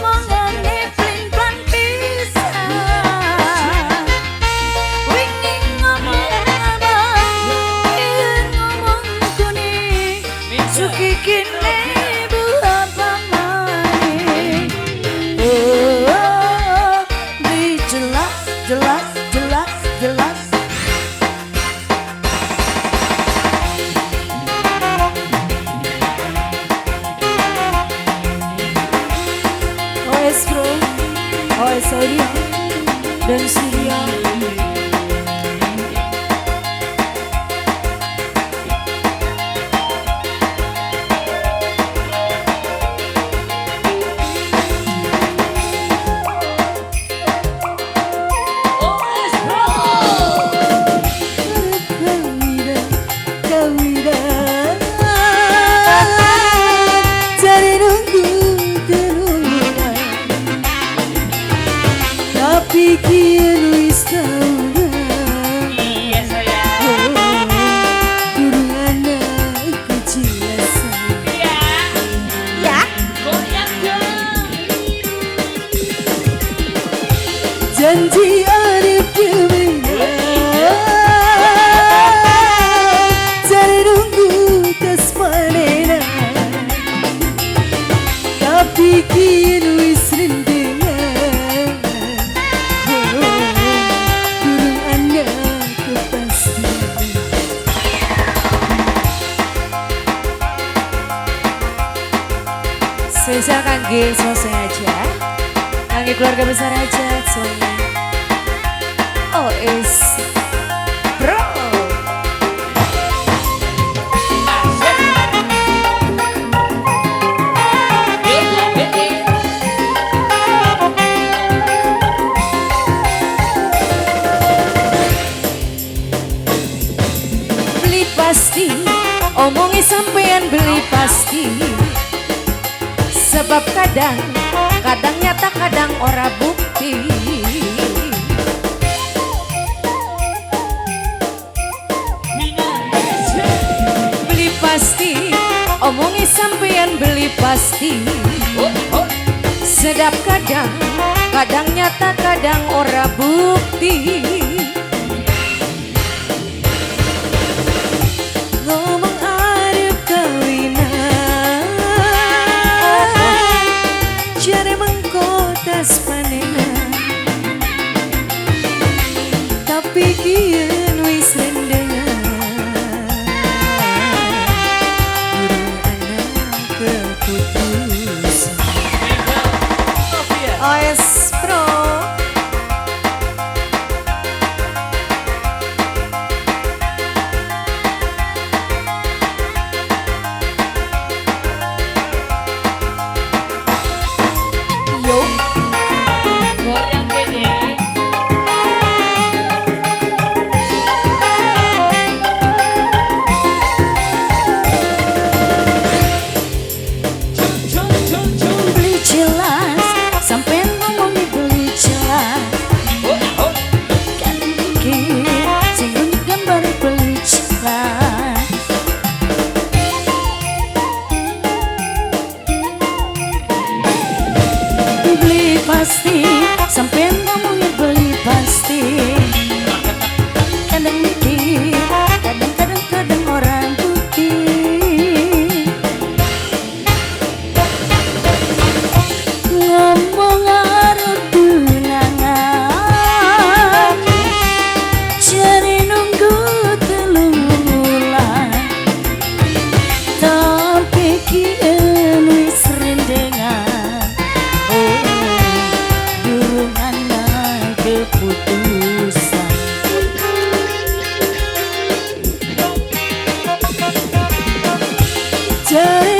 Omongane plin-plan pisan. Wingi ngomong abang, yen ngomong kuning, suki kene apa maning. Oh, beli jelas, jelas, jelas, jelas. OS Bro, OS Audio, dan Surya. OS Bro. Kawinan, cari nunggu terulan, tapi kian wis tahunan. Iya sayang. Durung ana kejelasan. Iya. Ya, Goyang dong. Janji arep dhewean, cari nunggu tas panenan, tapi kian wis rendengan. Durung ana kepastian. Spesial kangge semua aja, kangge keluarga besar aja semuanya. OS Bro. Asik. Beli pasti, omongi sampean beli pasti. Sebab kadang, kadang nyata kadang ora bukti. Beli pasti, omongi sampean beli pasti. Sedap kadang, kadang nyata kadang ora bukti. Ngomong arep kawinan, jare mengko tas panenan, tapi kian wis rendengan. Durung ana keputusan. OS Bro. Yo. Goyang kene. Cun cun cun. Beli jelas, sampean ngomongi beli jelas. Oh, oh. Kan mikir, sing nunjuk gambar beli jelas. Beli pasti, sampean ngomongi beli pasti. Kadang mikir, kadang-kadang kadang orang putih. Ngomong arep tunangan, jare nunggu 3 bulan, tapi kian wis rendengan. Oh, durung ana keputusan. Jare